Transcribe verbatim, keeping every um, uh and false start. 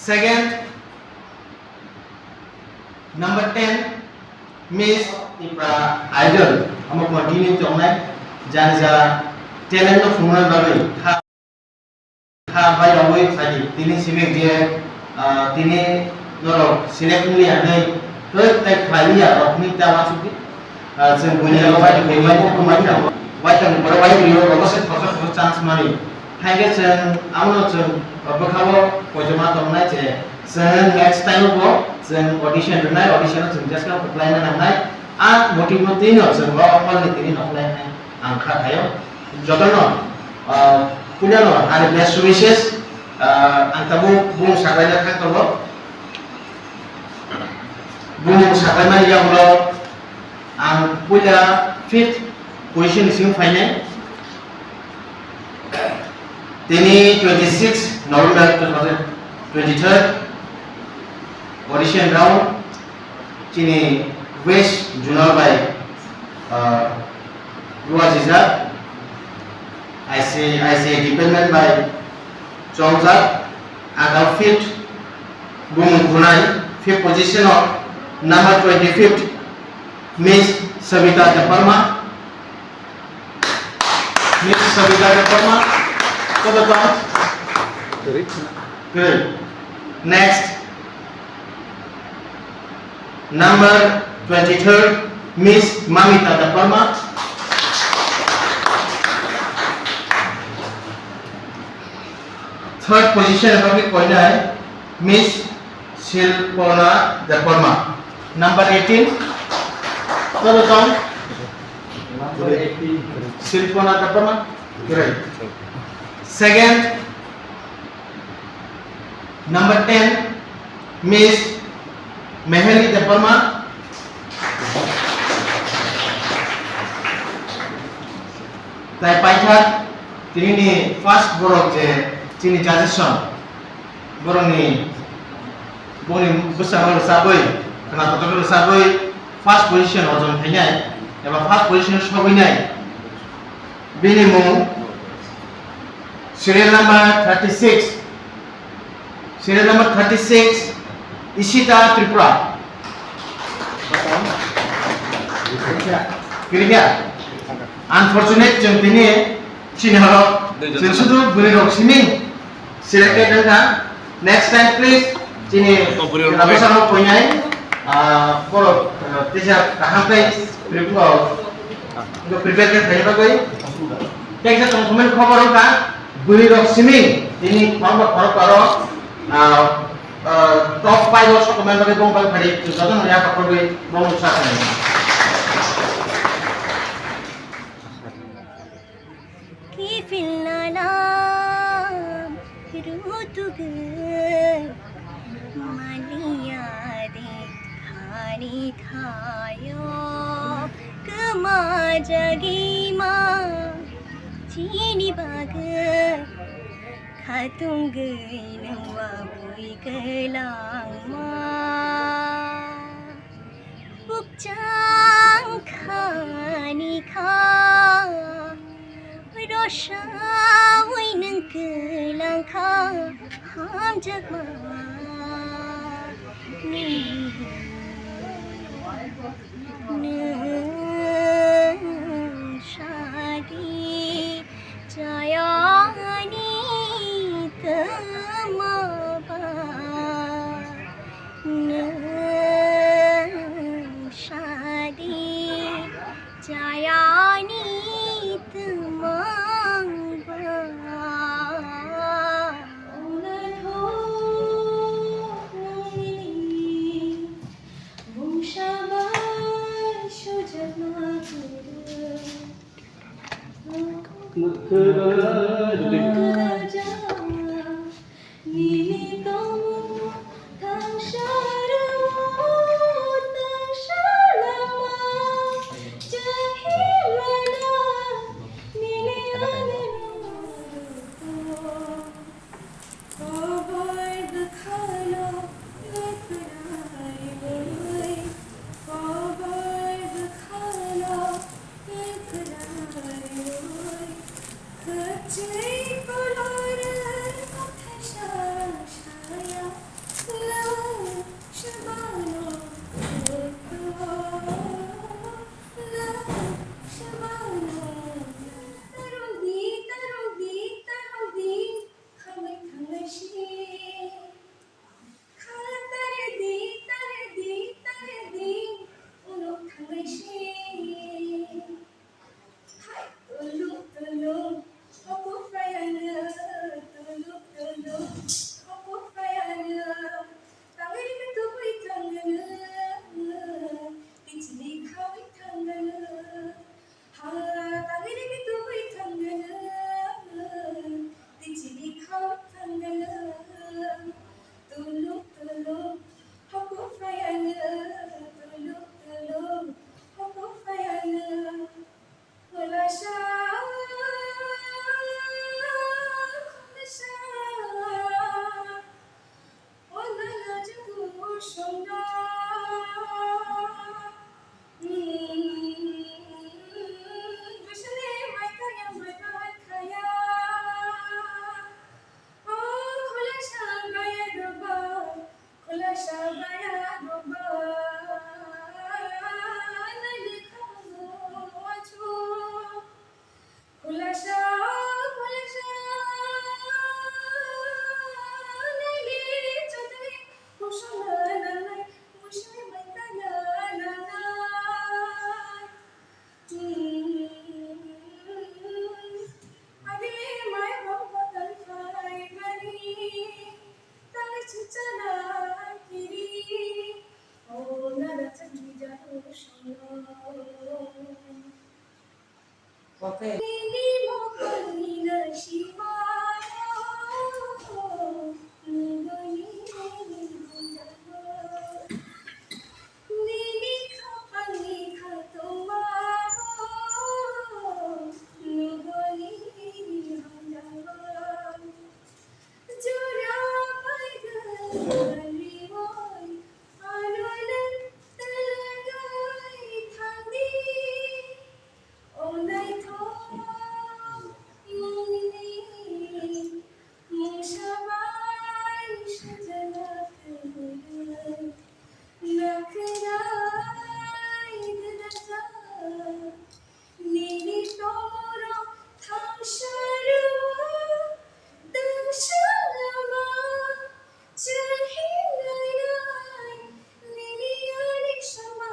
Second, number ten, Miss Tipra Idol. Amo continue tongnai, jani ja talent no phunukna bagwi kha, kha bai rogwi phaidi. Tini simi je, ah, tini norok select wngya hwnwi, kwrwk tai khlai ya rokni ta wansukdi. Ah, chwng buini bai rwmani, buini bai rwmani, bai tongni borok bai rwmani, rogo se khoroksa khoroksa chance mani. Hai khe chwng abono chwng, ah, bwkhao koitoma tongnai je, chwng next time bo chwng audition rwnai, audition o chwng just no kwplaina nangnai. A motive no twi no chwng o hall ni tini no kwplainai ang kha khaio. Jotono, ah, puilano ani best wishes, ah, ang tabuk bumung saklaina thang tongo. Bumung saklaimani yagulo ang puila fifth position ni simi phainai. Tini twenty six November two thousand twenty three audition round chini West Zonal bai, ah, luajijak I C, I C A department bai chongjak, ang fifth bumung khunai, fifth position o number twenty fifth Miss Sabita Debbarma. Miss Sabita Debbarma, koto tong? Kwrwi. Next. Number twenty third, Miss Mamita Debbarma. Third position aboni koinai Miss Silpona Debbarma. Number eighteen, koto tong? Number eighteen. Silpona Debbarma. Great. Second, number ten, Miss Meheli Debbarma. Tai paithak, tini ni first borok je chini judges song, borok ni, boni bwskango rwchabwi, khwnatok rwchabwi first position orjon khainai, eba first position sogwinai. Bini mung serial number thirty six. Serial number thirty six, Ishita Tripura. Kwrwikha? Unfortunate, chwng tini chini horo, chwng sudu bwrwi rok simi selected wngkha. Next time, please, chini bwsarok poinai, ah, borok, ah, teisa kaham khe prepare, prepare khe khaina bagwi. Teisa tongthokmani khobor wngkha, bwrwi rok simi tini khorokba khorokba rok, ah, ah, top five o sokomani bagwi bong bai phari jotono ya pakhorwi bong sa khanai. Kiphilna lam rutugwi maliya de thani thayo kwma jagima chini bagwi khatungwi nungwa bui kwlangma. Bukchang khani kha, rosawi nwng kwlang kha, hamjakma. Nwng sadi chayani twma ba. Nwng sadi chayani twmang ba. Onathok nini bungsa bai sujakma kwrwi. Tuluk tuluk haku phayano, tuluk tuluk haku phayano. Khulasa, khulasa, o nana jugu songna. Bisale mai kaya, mai kaya. O khulasa baya doba, khulasa baya doba, nai lekha bo wachu. Khulasa, khulasa, nai le chadai, khulasa nanai, khulasa mai kaya nanai. Okay. Nini khapangni khatungmao nugoni hamjao. Jora paiga riwai ano nang talagai thangdi. O naithok mungni mungsa bai sajana kwrwi, nakharai dwdajak nini tomorok thamsa rwo, tangsa lama chwng hinwi nai nini ani sama.